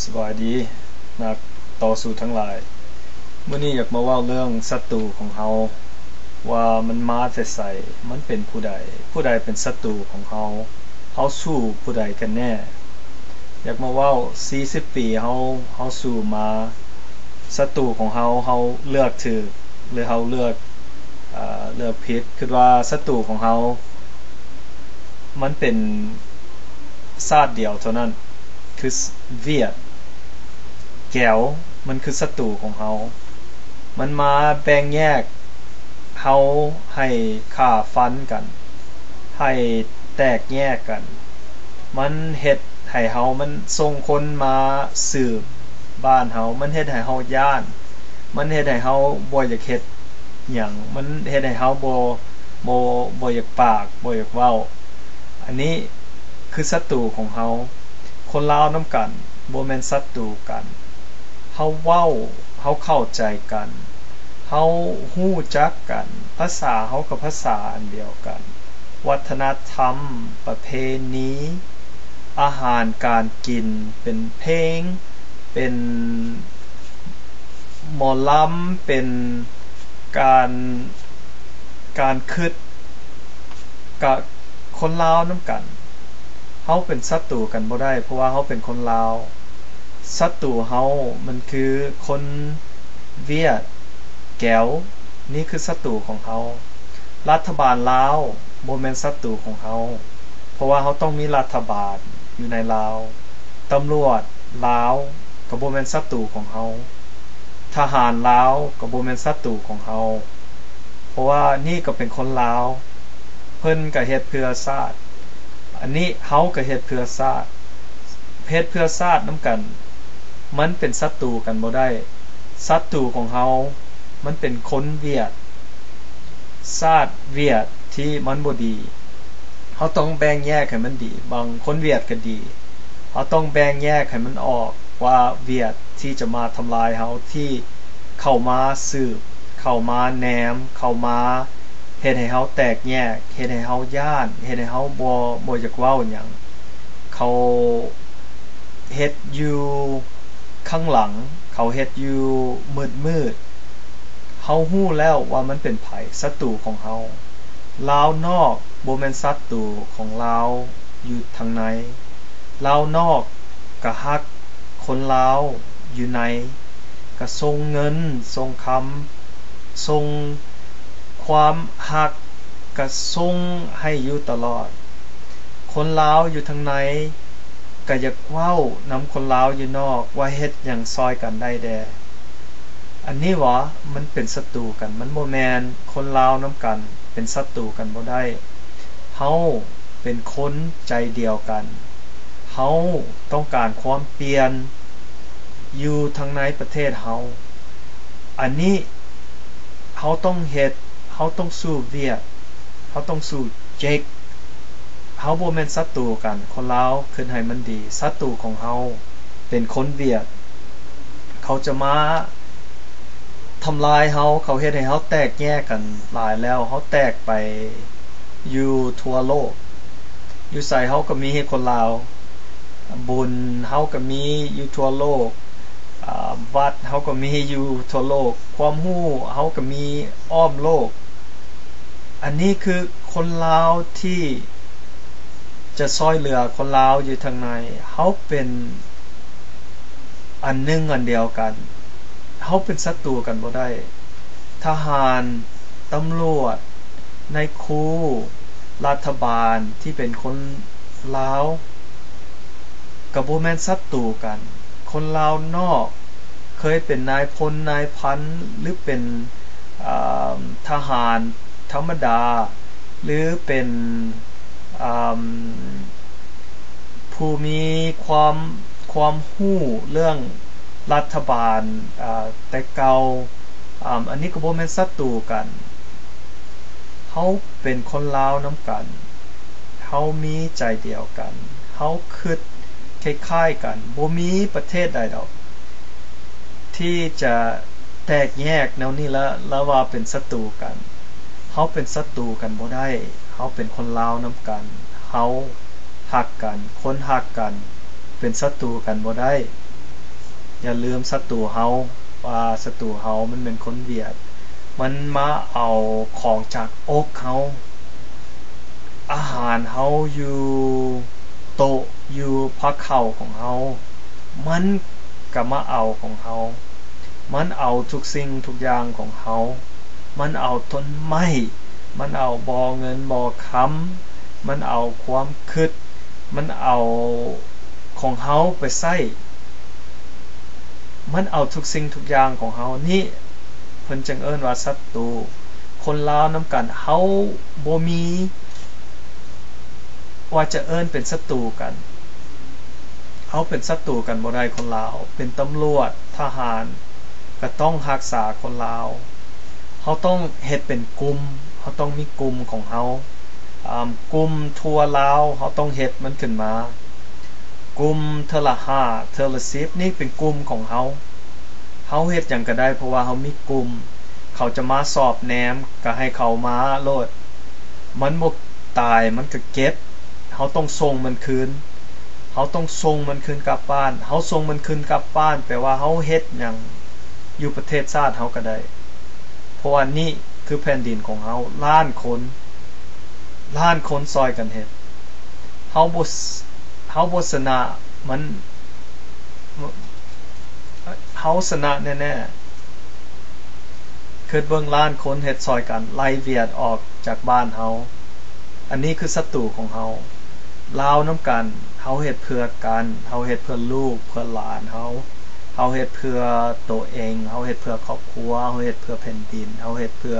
ສະບາຍດີ ນັກຕໍ່ສູ້ທັງຫຼາຍ. ມື້ນີ້ຢາກມາເວົ້າເລື່ອງສັດຕູຂອງເຮົາ ວ່າມັນມາແຕ່ໃສ? ມັນເປັນຜູ້ໃດ? ຜູ້ໃດເປັນສັດຕູຂອງເຮົາ? ເຮົາສູ້ຜູ້ໃດກັນແນ່? ຢາກມາເວົ້າ ສີ່ສິບປີເຮົາ ເຮົາສູ້ມາ, ສັດຕູຂອງເຮົາ ເຮົາເລືອກຖືກ ຫຼືເຮົາເລືອກ ເອີ ເລືອກຜິດ? ຄິດວ່າສັດຕູຂອງເຮົາ ມັນເປັນຊາດດຽວເທົ່ານັ້ນ ຄືຫວຽດ ແກວ ມັນຄືສັດຕູຂອງເຮົາ. ມັນມາແບ່ງແຍກເຮົາໃຫ້ຂ້າຟັນກັນ, ໃຫ້ແຕກແຍກກັນ. ມັນເຮັດໃຫ້ເຮົາ, ມັນສົ່ງຄົນມາສືບບ້ານເຮົາ, ມັນເຮັດໃຫ້ເຮົາຢ້ານ, ມັນເຮັດໃຫ້ເຮົາບໍ່ຢາກເຮັດຫຍັງ, ມັນເຮັດໃຫ້ເຮົາບໍ່ ບໍ່ ບໍ່ຢາກປາກ ບໍ່ຢາກເວົ້າ. ອັນນີ້ຄືສັດຕູຂອງເຮົາ. ຄົນລາວນຳກັນບໍ່ແມ່ນສັດຕູກັນ. ເຮົາເວົ້າ, ເຮົາເຂົ້າໃຈກັນ, ເຮົາຮູ້ຈັກກັນ, ພາສາເຮົາກໍພາສາອັນດຽວກັນ, ວັດທະນະທຳ, ປະເພນີ, ອາຫານການກິນ, ເປັນເພງ, ເປັນ ໝໍລຳ ເປັນການ ການຄິດ ກະຄົນລາວນຳກັນ. ເຮົາເປັນສັດຕູກັນບໍ່ໄດ້ ເພາະວ່າເຮົາເປັນຄົນລາວ. ສັດຕູເຮົາມັນຄືຄົນຫວຽດ ແກວ ນີ້ຄືສັດຕູຂອງເຮົາ. ລັດຖະບານລາວບໍ່ແມ່ນສັດຕູຂອງເຮົາ ເພາະວ່າເຮົາຕ້ອງມີລັດຖະບານຢູ່ໃນລາວ. ຕຳຫຼວດລາວກໍບໍ່ແມ່ນສັດຕູຂອງເຮົາ. ທະຫານລາວກໍບໍ່ແມ່ນສັດຕູຂອງເຮົາ ເພາະວ່ານີ້ກໍເປັນຄົນລາວ, ເພິ່ນກໍເຮັດເພື່ອຊາດ, ອັນນີ້ເຮົາກໍເຮັດເພື່ອຊາດ. ເຮັດເພື່ອຊາດນຳກັນ ມັນເປັນສັດຕູກັນບໍ່ໄດ້. ສັດຕູຂອງເຮົາ ມັນເປັນຄົນຫວຽດ, ຊາດຫວຽດທີ່ມັນບໍ່ດີ. ເຮົາຕ້ອງແບ່ງແຍກໃຫ້ມັນດີ, ບາງຄົນຫວຽດກໍດີ. ເຮົາຕ້ອງແບ່ງແຍກໃຫ້ມັນອອກວ່າຫວຽດທີ່ຈະມາທຳລາຍເຮົາ, ທີ່ເຂົ້າມາສືບ, ເຂົ້າມາແນມ, ເຂົ້າມາເຮັດໃຫ້ເຮົາແຕກແຍກ, ເຮັດໃຫ້ເຮົາຢ້ານ, ເຮັດໃຫ້ເຮົາບໍ່ ບໍ່ຢາກເວົ້າຫຍັງ. ເຂົາເຮັດຢູ່ຂ້າງຫຼັງ, ເຂົາເຮັດຢູ່ມືດໆ. ເຮົາຮູ້ແລ້ວວ່າມັນເປັນໃຜສັດຕູຂອງເຮົາ. ລາວນອກບໍ່ແມ່ນສັດຕູຂອງລາວຢູ່ທາງໃນ. ລາວນອກກະຮັກຄົນລາວຢູ່ໃນ, ກະສົ່ງເງິນ ສົ່ງຄຳ ສົ່ງຄວາມຮັກ ກະສົ່ງໃຫ້ຢູ່ຕະຫຼອດ. ຄົນລາວຢູ່ທາງໃນກະຢາກເວົ້ານຳຄົນລາວຢູ່ນອກວ່າເຮັດຫຍັງຊ່ອຍກັນໄດ້ແດ່. ອັນນີ້ຫວາ ມັນເປັນສັດຕູກັນ, ມັນບໍ່ແມ່ນ. ຄົນລາວນຳກັນເປັນສັດຕູກັນບໍ່ໄດ້. ເຮົາເປັນຄົນໃຈດຽວກັນ, ເຮົາຕ້ອງການຄວາມປ່ຽນຢູ່ທາງໃນປະເທດເຮົາ. ອັນນີ້ເຮົາຕ້ອງເຮັດ, ເຮົາຕ້ອງສູ້ຫວຽດ, ເຮົາຕ້ອງສູ້ເຈັກ. ເຮົາບໍ່ແມ່ນສັດຕູກັນ. ຄົນລາວຄິດໃຫ້ມັນດີ, ສັດຕູຂອງເຮົາເປັນຄົນຫວຽດ. ເຂົາຈະມາທຳລາຍເຮົາ, ເຂົາເຮັດໃຫ້ເຮົາແຕກແຍກກັນຫຼາຍແລ້ວ. ເຮົາແຕກໄປຢູ່ທົ່ວໂລກ, ຢູ່ໃສເຮົາກໍມີຄົນລາວ. ບຸນເຮົາກໍມີຢູ່ທົ່ວໂລກ, ອາ ວັດເຮົາກໍມີຢູ່ທົ່ວໂລກ, ຄວາມຮູ້ເຮົາກໍມີອ້ອມໂລກ. ອັນນີ້ຄືຄົນລາວທີ່ຈະຊ່ອຍເຫຼືອຄົນລາວຢູ່ທາງໃນ. ເຮົາເປັນອັນໜຶ່ງອັນດຽວກັນ, ເຮົາເປັນສັດຕູກັນບໍ່ໄດ້. ທະຫານ, ຕຳຫຼວດ, ນາຍຄູ, ລັດຖະບານທີ່ເປັນຄົນລາວ ກໍບໍ່ແມ່ນສັດຕູກັນ. ຄົນລາວນອກເຄີຍເປັນນາຍພົນນາຍພັນ ຫຼືເປັນ ອາ ທະຫານທຳມະດາ ຫຼືເປັນ ອາ ຜູ້ມີຄວາມ ຄວາມຮູ້ເລື່ອງລັດຖະບານ ອາ ແຕ່ເກົ່າ. ອາ ອັນນີ້ກໍບໍ່ແມ່ນສັດຕູກັນ. ເຮົາເປັນຄົນລາວນຳກັນ, ເຮົາມີໃຈດຽວກັນ, ເຮົາຄິດຄ້າຍໆກັນ. ບໍ່ມີປະເທດໃດດອກທີ່ຈະແຕກແຍກແນວນີ້ລະ ລະວ່າເປັນສັດຕູກັນ. ເຮົາເປັນສັດຕູກັນບໍ່ໄດ້. ເຮົາເປັນຄົນລາວນຳກັນ. ເຮົາຮັກກັນ. ຄົນຮັກກັນເປັນສັດຕູກັນບໍ່ໄດ້. ຢ່າລືມສັດຕູເຮົາ ວ່າສັດຕູເຮົາມັນແມ່ນຄົນຫວຽດ. ມັນມາເອົາຂອງຈາກອົກເຮົາ, ອາຫານເຮົາຢູ່ໂຕະ, ຢູ່ພາເຂົ້າຂອງເຮົາ, ມັນກະມາເອົາຂອງເຮົາ. ມັນເອົາທຸກສິ່ງທຸກຢ່າງຂອງເຮົາ. ມັນເອົາຕົ້ນໄມ້, ມັນເອົາບໍ່ເງິນບໍ່ຄຳ, ມັນເອົາຄວາມຄິດ, ມັນເອົາຂອງເຮົາໄປໃຊ້. ມັນເອົາທຸກສິ່ງທຸກຢ່າງຂອງເຮົາ. ນີ້ເພິ່ນຈຶ່ງເອີ້ນວ່າສັດຕູ. ຄົນລາວນຳກັນ ເຮົາບໍ່ມີວ່າຈະເອີ້ນເປັນສັດຕູກັນ. ເຮົາເປັນສັດຕູກັນບໍ່ໄດ້. ຄົນລາວເປັນຕຳຫຼວດ, ທະຫານ ກະຕ້ອງຮັກສາຄົນລາວ. ເຮົາຕ້ອງເຮັດເປັນກຸ່ມ, ເຮົາຕ້ອງມີກຸ່ມຂອງເຮົາ. ອາ ກຸ່ມທົ່ວລາວ ເຮົາຕ້ອງເຮັດມັນຂຶ້ນມາ. ກຸ່ມເທື່ອລະຫ້າ ເທື່ອລະສິບ ນີ້ເປັນກຸ່ມຂອງເຮົາ. ເຮົາເຮັດຫຍັງກະໄດ້ ເພາະວ່າເຮົາມີກຸ່ມ. ເຂົາຈະມາສອບແນມ ກະໃຫ້ເຂົາມາໂລດ. ມັນບໍ່ຕາຍ ມັນກະເກັບ. ເຮົາຕ້ອງສົ່ງມັນຄືນ. ເຮົາຕ້ອງສົ່ງມັນຄືນກັບບ້ານ. ເຮົາສົ່ງມັນຄືນກັບບ້ານ ແປວ່າເຮົາເຮັດຫຍັງຢູ່ປະເທດຊາດເຮົາກະໄດ້. ເພາະວ່ານີ້ຄືແຜ່ນດິນຂອງເຮົາ, ລ້ານຄົນ, ລ້ານຄົນຊ່ອຍກັນເຮັດ. ເຮົາບໍ່ ເຮົາບໍ່ຊະນະມັນ, ເຮົາຊະນະແນ່ໆ. ຄິດເບິ່ງ, ລ້ານຄົນເຮັດຊ່ອຍກັນ ໄລ່ຫວຽດອອກຈາກບ້ານເຮົາ. ອັນນີ້ຄືສັດຕູຂອງເຮົາ. ລາວນຳກັນ ເຮົາເຮັດເພື່ອກັນ, ເຮົາເຮັດເພື່ອລູກເພື່ອຫຼານເຮົາ, ເຮົາເຮັດເພື່ອໂຕເອງ, ເຮົາເຮັດເພື່ອຄອບຄົວ, ເຮົາເຮັດເພື່ອແຜ່ນດິນ, ເຮົາເຮັດເພື່ອ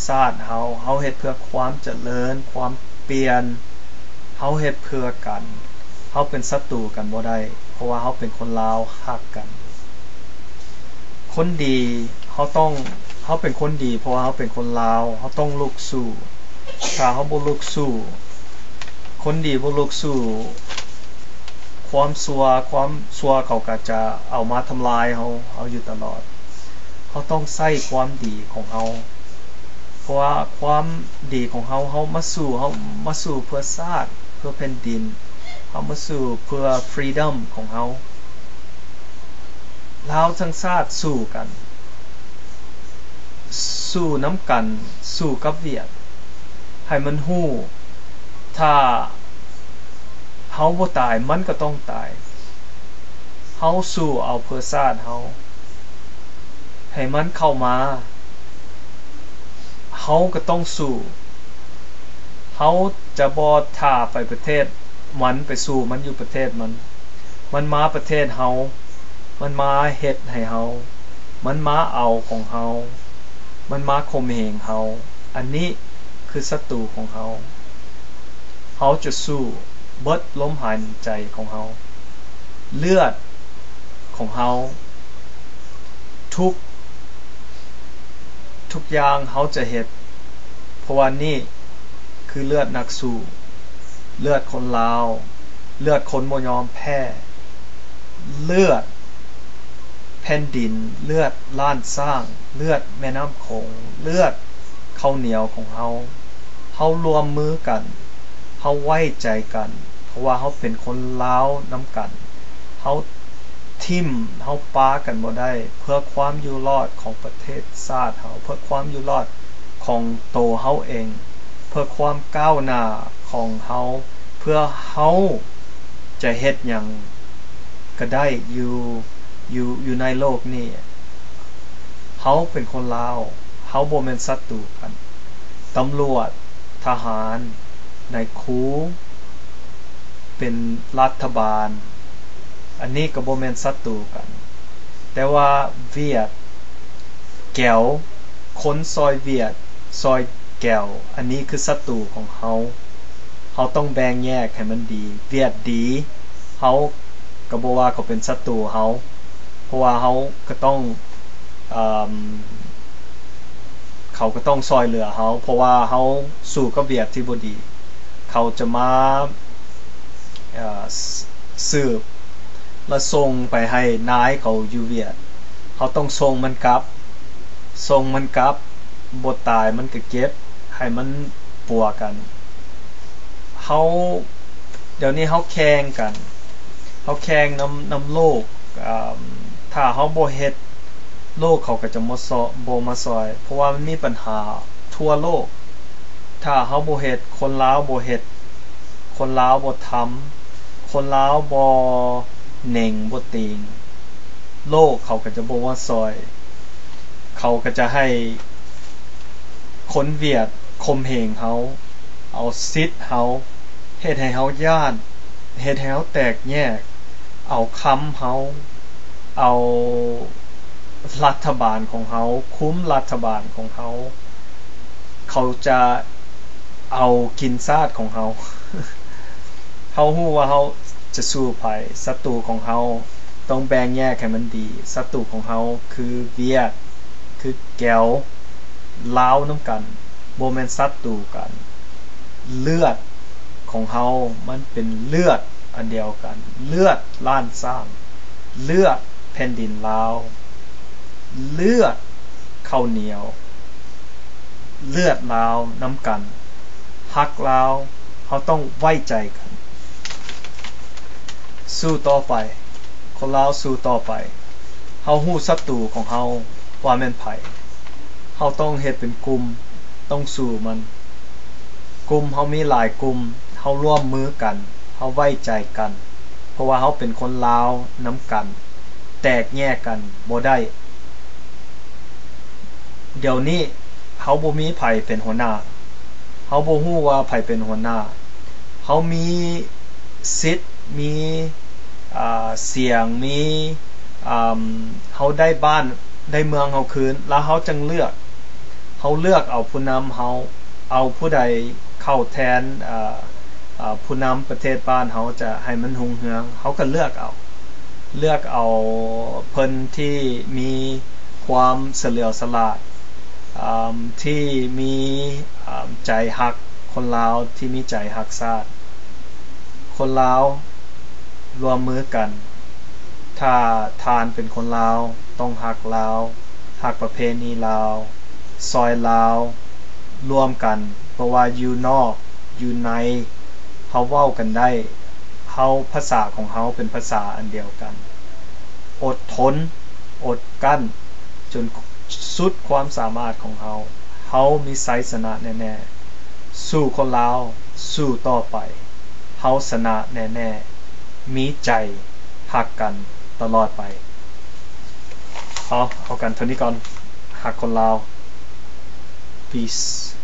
ຊາດເຮົາ, ເຮົາເຮັດເພື່ອຄວາມຈະເລີນ, ຄວາມປ່ຽນ, ເຮົາເຮັດເພື່ອກັນ. ເຮົາເປັນສັດຕູກັນບໍ່ໄດ້ ເພາະວ່າເຮົາເປັນຄົນລາວ, ຮັກກັນ. ຄົນດີ ເຮົາຕ້ອງ, ເຮົາເປັນຄົນດີ ເພາະວ່າເຮົາເປັນຄົນລາວ, ເຮົາຕ້ອງລຸກສູ້. ຖ້າເຮົາບໍ່ລຸກສູ້, ຄົນດີບໍ່ລຸກສູ້, ຄວາມຊົ່ວ, ຄວາມຊົ່ວເຂົາກະຈະເອົາມາທຳລາຍເຮົາ, ເຮົາຢູ່ຕະຫຼອດ. ເຮົາຕ້ອງໃຊ້ຄວາມດີຂອງເຮົາ, ເພາະວ່າຄວາມດີຂອງເຮົາ, ເຮົາມາສູ້, ເຮົາມາສູ້ເພື່ອຊາດ, ເພື່ອແຜ່ນດິນ, ເຮົາມາສູ້ເພື່ອ freedom ຂອງເຮົາ. ລາວທັງຊາດສູ້ກັນ, ສູ້ນຳກັນ, ສູ້ກັບຫວຽດ. ໃຫ້ມັນຮູ້, ຖ້າເຮົາບໍ່ຕາຍ, ມັນກໍຕ້ອງຕາຍ. ເຮົາສູ້ເອົາເພື່ອຊາດເຮົາ, ໃຫ້ມັນເຂົ້າມາ, ເຮົາກໍຕ້ອງສູ້. ເຮົາຈະບໍ່ຖ້າໄປປະເທດມັນ, ໄປສູ້ມັນຢູ່ປະເທດມັນ. ມັນມາປະເທດເຮົາ, ມັນມາເຮັດໃຫ້ເຮົາ, ມັນມາເອົາຂອງເຮົາ, ມັນມາຂົ່ມເຫງເຮົາ. ອັນນີ້ຄືສັດຕູຂອງເຮົາ. ເຮົາຈະສູ້ເບິດລົມຫາຍໃຈຂອງເຮົາ, ເລືອດຂອງເຮົາ, ທຸກ ທຸກຢ່າງເຮົາຈະເຮັດ, ເພາະວ່ານີ້ຄືເລືອດນັກສູ້, ເລືອດຄົນລາວ, ເລືອດຄົນບໍ່ຍອມແພ້, ເລືອດແຜ່ນດິນ, ເລືອດລ້ານຊ້າງ, ເລືອດແມ່ນ້ຳໂຂງ, ເລືອດເຂົ້າໜຽວຂອງເຮົາ. ເຮົາຮ່ວມມືກັນ, ເຮົາໄວ້ໃຈກັນ, ເພາະວ່າເຮົາເປັນຄົນລາວນຳກັນ. ເຮົາ ຖິ້ມເຮົາປະກັນບໍ່ໄດ້ ເພື່ອຄວາມຢູ່ລອດຂອງປະເທດຊາດເຮົາ, ເພື່ອຄວາມຢູ່ລອດຂອງໂຕເຮົາເອງ, ເພື່ອຄວາມກ້າວໜ້າຂອງເຮົາ, ເພື່ອເຮົາຈະເຮັດຫຍັງກະໄດ້ຢູ່ ຢູ່ ຢູ່ໃນໂລກນີ້. ເຮົາເປັນຄົນລາວ, ເຮົາບໍ່ແມ່ນສັດຕູກັນ. ຕຳຫຼວດ, ທະຫານ, ນາຍຄູ, ເປັນລັດຖະບານ, ອັນນີ້ກໍບໍ່ແມ່ນສັດຕູກັນ. ແຕ່ວ່າຫວຽດແກວ, ຄົນຊອຍຫວຽດ, ຊອຍແກວ, ອັນນີ້ຄືສັດຕູຂອງເຮົາ. ເຮົາຕ້ອງແບ່ງແຍກໃຫ້ມັນດີ. ຫວຽດດີ, ເຮົາກໍບໍ່ວ່າເຂົາເປັນສັດຕູເຮົາ, ເພາະວ່າເຮົາກໍຕ້ອງ ເອີ່ມ ເຂົາກໍຕ້ອງຊ່ອຍເຫຼືອເຮົາ, ເພາະວ່າເຮົາສູ້ກັບຫວຽດທີ່ບໍ່ດີ, ເຂົາຈະມາ ເອີ່ ສືບ ແລະ ສົ່ງໄປໃຫ້ນາຍເຂົາຢູ່ຫວຽດ. ເຮົາຕ້ອງສົ່ງມັນກັບ, ສົ່ງມັນກັບ, ບໍ່ຕາຍມັນກໍເກັບ, ໃຫ້ມັນປົວກັນ. ເຮົາ ດຽວນີ້ເຮົາແຂ່ງກັນ, ເຮົາແຂ່ງນຳ ນຳໂລກ, ເອີ່ມ ຖ້າເຮົາບໍ່ເຮັດ ໂລກເຂົາກໍຈະບໍ່ຊ- ບໍ່ມາຊ່ອຍ ເພາະວ່າມັນມີບັນຫາທົ່ວໂລກ. ຖ້າເຮົາບໍ່ເຮັດ ຄົນລາວບໍ່ເຮັດ ຄົນລາວບໍ່ທຳ ຄົນລາວບໍ່ເໜັງບໍ່ຕີງ ໂລກເຂົາກໍຈະບໍ່ມາຊ່ອຍ. ເຂົາກໍຈະໃຫ້ຄົນຫວຽດຂົ່ມເຫງເຮົາ ເອົາສິດເຮົາ ເຮັດໃຫ້ເຮົາຢ້ານ ເຮັດໃຫ້ເຮົາແຕກແຍກ ເອົາຄຳເຮົາ ເອົາລັດຖະບານຂອງເຮົາ ຄຸມລັດຖະບານຂອງເຮົາ. ເຂົາຈະເອົາກິນຊາດຂອງເຮົາ. ເຮົາຮູ້ວ່າເຮົາຈະສູ້ໃຜ. ສັດຕູຂອງເຮົາຕ້ອງແບ່ງແຍກໃຫ້ມັນດີ. ສັດຕູຂອງເຮົາຄືຫວຽດ ຄືແກວ ລາວນຳກັນ ບໍ່ແມ່ນສັດຕູກັນ. ເລືອດຂອງເຮົາມັນເປັນເລືອດອັນດຽວກັນ ເລືອດລ້ານຊ້າງ ເລືອດແຜ່ນດິນລາວ ເລືອດເຂົ້າໜຽວ ເລືອດລາວນຳກັນ. ຮັກລາວ ເຮົາຕ້ອງໄວ້ໃຈກັນ. ສູ້ຕໍ່ໄປ ຄົນລາວສູ້ຕໍ່ໄປ. ເຮົາຮູ້ສັດຕູຂອງເຮົາວ່າແມ່ນໃຜ. ເຮົາຕ້ອງເຮັດເປັນກຸ່ມ ຕ້ອງສູ້ມັນ. ກຸ່ມເຮົາມີຫຼາຍກຸ່ມ ເຮົາຮ່ວມມືກັນ ເຮົາໄວ້ໃຈກັນ ເພາະວ່າເຮົາເປັນຄົນລາວນຳກັນ ແຕກແຍກກັນບໍ່ໄດ້. ດຽວນີ້ເຮົາບໍ່ມີໃຜເປັນຫົວໜ້າ ເຮົາບໍ່ຮູ້ວ່າໃຜເປັນຫົວໜ້າ. ເຮົາມີສິດ ມີ ອາ ສຽງ ມີ ອາ ເຮົາໄດ້ບ້ານໄດ້ເມືອງເຮົາຄືນ ແລ້ວເຮົາຈັ່ງເລືອກ ເຮົາເລືອກເອົາຜູ້ນຳເຮົາ ເອົາຜູ້ໃດເຂົ້າແທນ ອາ ອາ ຜູ້ນຳປະເທດບ້ານເຮົາ ຈະໃຫ້ມັນຮຸ່ງເຮືອງ ເຮົາກໍເລືອກເອົາ ເລືອກເອົາເພິ່ນທີ່ມີຄວາມສະຫຼຽວສະຫຼາດ ອາ ທີ່ມີ ອາ ໃຈຮັກຄົນລາວ ທີ່ມີໃຈຮັກຊາດ. ຄົນລາວຮ່ວມມືກັນ. ຖ້າທ່ານເປັນຄົນລາວ ຕ້ອງຮັກລາວ, ຮັກປະເພນີລາວ, ຊ່ອຍລາວ, ຮ່ວມກັນ, ເພາະວ່າຢູ່ນອກ, ຢູ່ໃນ, ເຮົາເວົ້າກັນໄດ້, ເຮົາ, ພາສາຂອງເຮົາເປັນພາສາອັນດຽວກັນ. ອົດທົນ, ອົດກັ້ນ, ຈົນສຸດຄວາມສາມາດຂອງເຮົາ, ເຮົາມີໄຊຊະນະແນ່ໆ. ສູ້ຄົນລາວ, ສູ້ຕໍ່ໄປ, ເຮົາຊະນະແນ່ໆ. ມີໃຈຮັກກັນຕະຫຼອດໄປ. ເອົາ, ເອົາກັນເທົ່ານີ້ກ່ອນ. ຮັກຄົນລາວ. Peace.